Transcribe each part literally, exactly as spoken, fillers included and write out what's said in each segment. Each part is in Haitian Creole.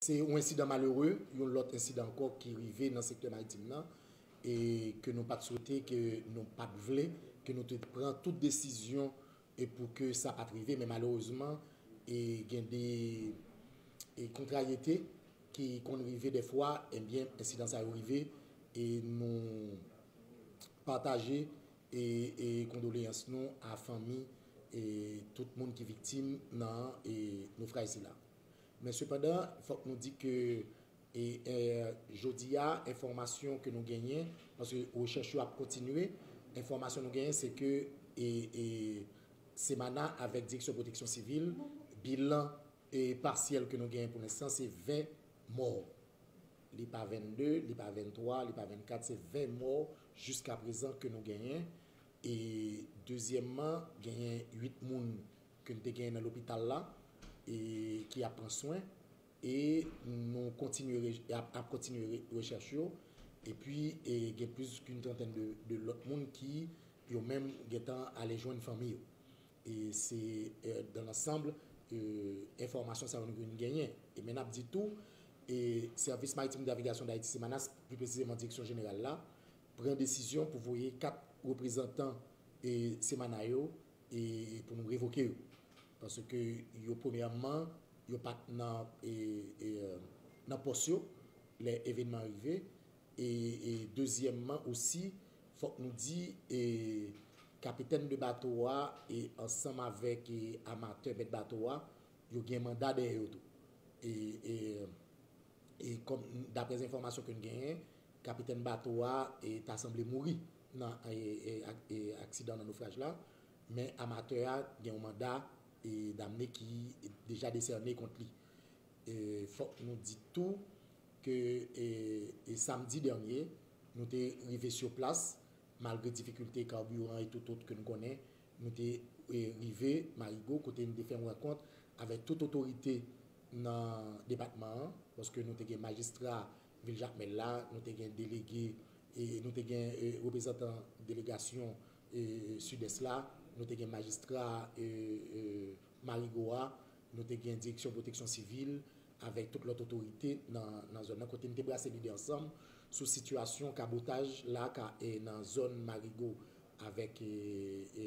Se yon ensidan malere, yon lòt ensidan ankò ki rive nan sektè maritim nan, e ke nou pa t swete, ke nou pa t vle, ke nou te pran tout desizyon e pou ke sa pa t rive, men malerezman, e gen de e kontraryete ki konn rive dèfwa, ebyen, ensidan sa yo rive, e nou pataje e, e kondoleyans nou a fanmi e tout moun ki viktim nan e nofraj sila. Men sepandan, fòk nou di ke e, e, jodi a, enfòmasyon ke nou genyen, paske rechèch yo ap kontinye, enfòmasyon nou genyen se ke e, e, Semana avèk Direksyon Pwoteksyon Sivil, bilan e, pasyèl ke nou genyen pou lenstan se ven mò. Li pa vennde, li pa venntwa, li pa vennkat, se ven mò jiska prezan ke nou genyen. E dezyèmman, genyen uit moun ke n te genyen nan lopital la e ki ap pran swen. E nou kontinye re- ap, ap kontinye re- rechèch yo. Epi e, gen plis ki yon trantèn de, de lòt moun ki yo menm gentan ale jwenn fanmi yo. E se e, dan lansanm e, enfòmasyon sa yo nou vin genyen. E men n ap di tou, e Sèvis Maritim Navigasyon Dayiti, Semanas, pli presizeman Direksyon Jeneral la, pran desizyon pou voye kat reprezantan e Semana yo e pou nou revoke yo. Paske yo, premyèman, yo pa t nan, e, e, nan pòs yo lè evènman rive. E, e dezyèmman osi, fòk nou di, e kapitèn de bato a e ansanm avèk e amatè mèt bato a, yo gen manda dèyè yo tou. E, e, e kòm, daprè enfòmasyon ke n genyen, kapitèn bato a e ta sanble mouri nan e, e, ak- e aksidan nan nofraj la, men amatè a gen yon manda e damne ki deja desène kont li. E fòk nou di tou ke e, e samdi dènye, nou te rive sou plas, malgre difikilte kabiran e tout lòt ke nou konnen, nou te e, rive Marigo, kote nou te fè yon rankont avèk tout otorite nan depatman an, paske nou te gen majistra vil Jakmèl la, nou te gen delege, e nou te gen e, reprezantan delegasyon e, Sidès la, nou te gen majistra e, e, Marigo a, nou te gen direksyon pwoteksyon sivil, avèk tout lòt otorite nan, nan zòn nan, kote n te brase lide ansanm sou sitiyasyon kabotaj la ka, e, nan zòn Marigo avèk e, e,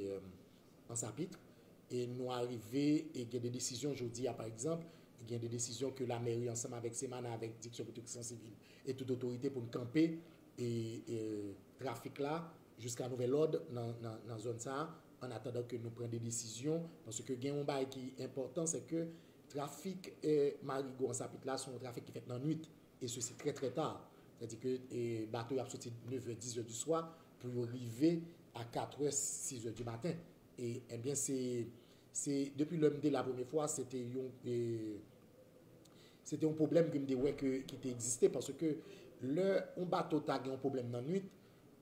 Ansapit. E nou arive e gen de desizyon jodi a, pa egzanp, gen de desizyon ke lamèri ansanm avèk Semana, avèk direksyon pwoteksyon sivil e tout otorite pou n kanpe e, e trafik la jiska nouvèl òd nan, nan, nan zòn sa a, an atandan ke nou pran de desizyon, paske gen yon bagay ki enpòtan, se ke trafik e Marigo Ansapit la, se yon trafik ki fèt nan nwit, e se, se trè, trè ta. Sètadi ke e, bato yo ap soti nevè, dizè di swa pou yo rive a katrè, sizè di maten. E, ebyen, se, se, depi lè m te la premye fwa, se te yon, e, se te yon pwoblèm ke m te wè ke, ki te egziste, paske lè yon bato ta gen yon pwoblèm nan nwit,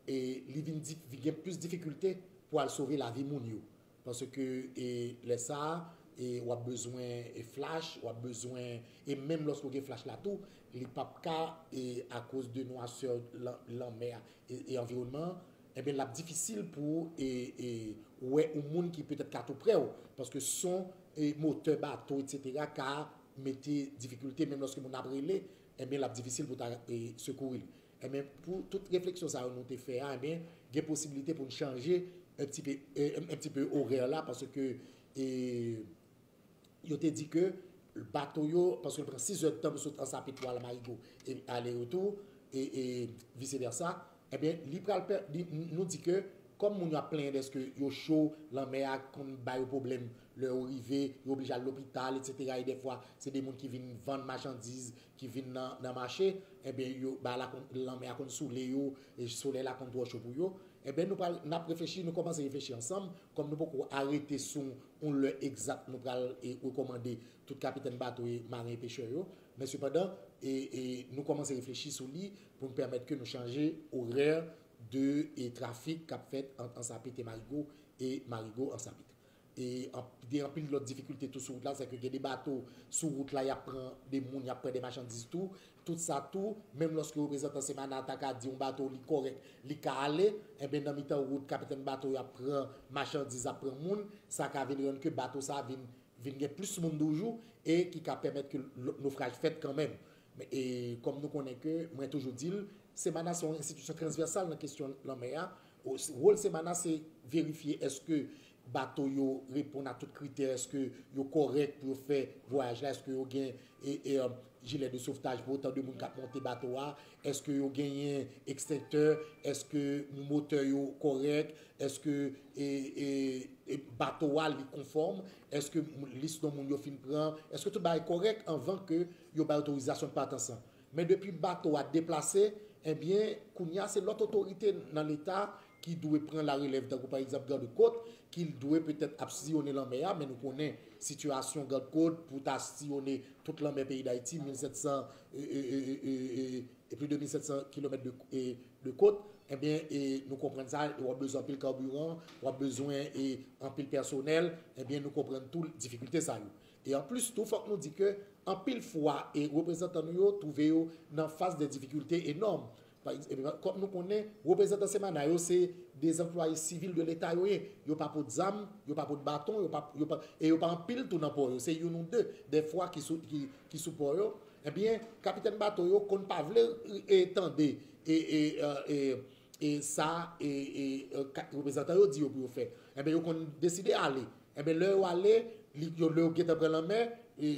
e li vin di, vin gen plis difikilte pou al sove lavi moun yo. Paske e, lè sa a, e, w ap bezwen e, flach, w ap bezwen, e menm lòske w gen flach la tou, li p ap ka, e, akoz de nwasè lan- lanmè a e, e anviwònman an, ebyen, l ap difisil pou e, e, wè yon moun ki petèt ka tou prè w, paske son e, motè bato, etsetera, ka mete difikilte, menm lòske moun ap rele, ebyen, l ap difisil pou ta e, sekouri l. Ebyen, pou tout refleksyon sa yo nou te fè a, ebyen, gen posiblite pou n chanje un petit peu, e, un petit peu orè la, paske e, yo te di ke bato yo, paske l pran sis zè tan pou sot Ansapit pou al Marigo, e ale retou, e, e vise vèsa, ebyen, li pral pè, li, nou di ke, kòm moun yo ap plenyen dèske yo cho, lanmè a konn ba yo pwoblèm lè yo rive, yo oblije al lopital, etsetera. E dèfwa, se de moun ki vin vann machandiz, ki vin nan, nan mache, ebyen, yo, ba la konn, lanmè a konn soule yo, e solèy la konn twò cho pou yo. Ebyen, nou pral, n ap reflechi, nou kòmanse reflechi ansanm, kòm nou poko arete sou yon lè egzak nou pral e, rekòmande tout kapitèn bato e maren e pechè yo. Men sepandan, e, e nou kòmanse reflechi sou li pou n pèmèt ke nou chanje orè de e, trafik k ap fèt ant Ansapit e Marigo e Marigo Ansapit. E an- gen anpil lòt difikilte tou sou wout la, se ke gen de bato sou wout la, y ap pran de moun, y ap pran de machandiz tou. Tout sa tou, menm lòske reprezantan Semana ta ka di yon bato li kòrèk, li ka ale, enben nan mitan wout, kapitèn bato y ap pran machandiz, ap pran moun, sa ka vin rann ke bato sa vin vin gen plis moun toujou e ki ka pèmèt ke nofraj fèt kanmenm. E kòm nou konnen ke, mwen toujou di l, Semana se yon enstitisyon transvèsal nan kesyon lanmè a. Wòl Semana se verifye èske bato yo reponn a tout kritè, èske yo kòrèk pou yo fè vwayaj la, èske yo gen e, e, jilè de sovtaj pou otan de moun k ap monte bato a, èske yo genyen ekstenktè, èske motè yo kòrèk, èske e, e, e bato a li konfòm, èske lis non moun yo fin pran, èske tout bagay kòrèk anvan ke yo bay otorizasyon de patans lan. Men depi bato a deplase, ebyen, kounye a se lòt otorite nan Leta ki dwe pran larelèv, tankou pa egzanp gad kot, ki dwe petèt ap siyonnen lanmè a, men nou konnen sitiyasyon gad kot pou ta siyonnen tout lanmè peyi Dayiti, mil sèt san, e, e, e, e, e, e plis de mil sèt san kilomèt de, e, de kot, ebyen, e nou konprann sa, w ap bezwen anpil kabiran, w ap bezwen e anpil pèsonèl, ebyen, nou konprann tou difikilte sa yo. E anplis tou, fòk nou di ke anpil fwa e reprezantan nou yo twouve yo nan fas de difikilte enòm. Pa egz-, epi, kòm nou konnen, reprezantan Semana yo se de anplwaye sivil de Leta yo ye. Yo pa pot zam, yo pa pot baton, yo pa, yo pa, e yo pa anpil tou nan pò yo. Se youn ou de, dèfwa ki sou, ki, ki sou pò yo. Ebyen, kapitèn bato yo konn pa vle e tande e, e, e, e, e sa e, e, e, ka- reprezantan yo di yo pou yo fè. Ebyen, yo konn deside ale. Ebyen, lè yo ale, li, yo, lè yo gentan pran lanmè, e,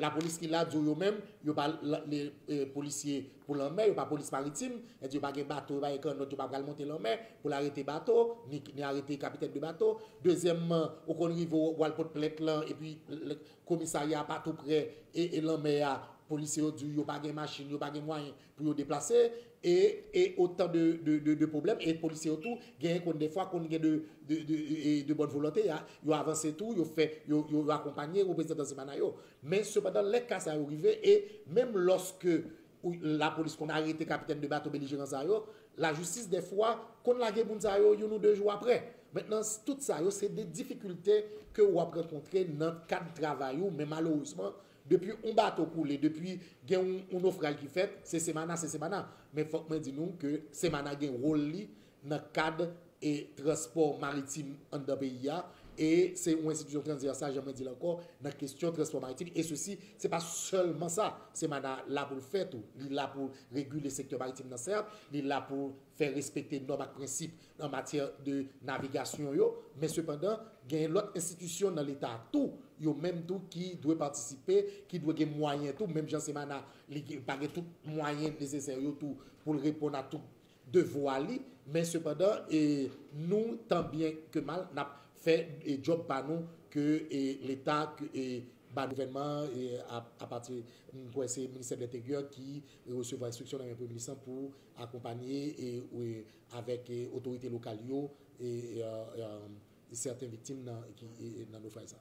lapolis ki la di w yo menm, yo pa la- le, e, polisye pou lanmè, yo pa polis maritim, e di yo pa gen bato, yo pa gen kannòt, yo pa pral monte lanmè pou l arete bato, ni, ni arete kapitèn de bato. Dezyèmman, ou konn rive, w al pot plent lan, epi l- komisarya a pa tou prè e, e lanmè a, polisye yo di w yo pa gen machin, yo pa gen mwayen pou yo deplase, e, e otan de, de, de, de pwoblèm, e polisye yo tou, genyen konn defwa, konn gen de, de, de, e de bòn volonte, a, yo avanse tou, yo fè, yo, yo, yo akonpanye reprezantan Semana yo. Men sepandan, lè ka sa yo rive, e menm lòske ou, lapolis konn arete kapitèn de bato belijeran sa yo, lajistis defwa konn lage moun sa yo youn ou de jou apre. Mentnan, tout sa yo se de difikilte ke w ap rankontre nan kad travay ou, men malerezman, depi yon bato koule, depi gen yon, yon nofraj ki fèt, se Semana, se Semana. Men fòk mwen di nou ke Semana gen wòl li nan kad e transpò maritim anndan peyi a, e se yon enstitisyon transvèsal, jan mwen di l ankò, nan kesyon transpò maritim, e sesi, se pa sèlman sa Semana la pou l fè tou. Li la pou regile sektè maritim nan, sèt, li la pou fè respekte nòm ak prensip an matyè de navigasyon yo, men sepandan, gen lòt enstitisyon nan Leta tou, yo menm tou ki dwe patisipe, ki dwe gen mwayen tou, menm jan Semana, li gen- pa gen tout mwayen nesesè yo tou pou l reponn a tout devwa li, men sepandan, e, nou, tan byen ke mal, n ap fè e djòb pa nou ke e Leta, ke e ba gouvènman, e a, apati, m kwè se Ministè de Lenteryè ki resevwa enstriksyon nan men Premye Minis lan pou akonpanye e, e avèk e otorite lokal yo e, e, e, e sèten viktim nan, ki, e, e nan nofraj sa.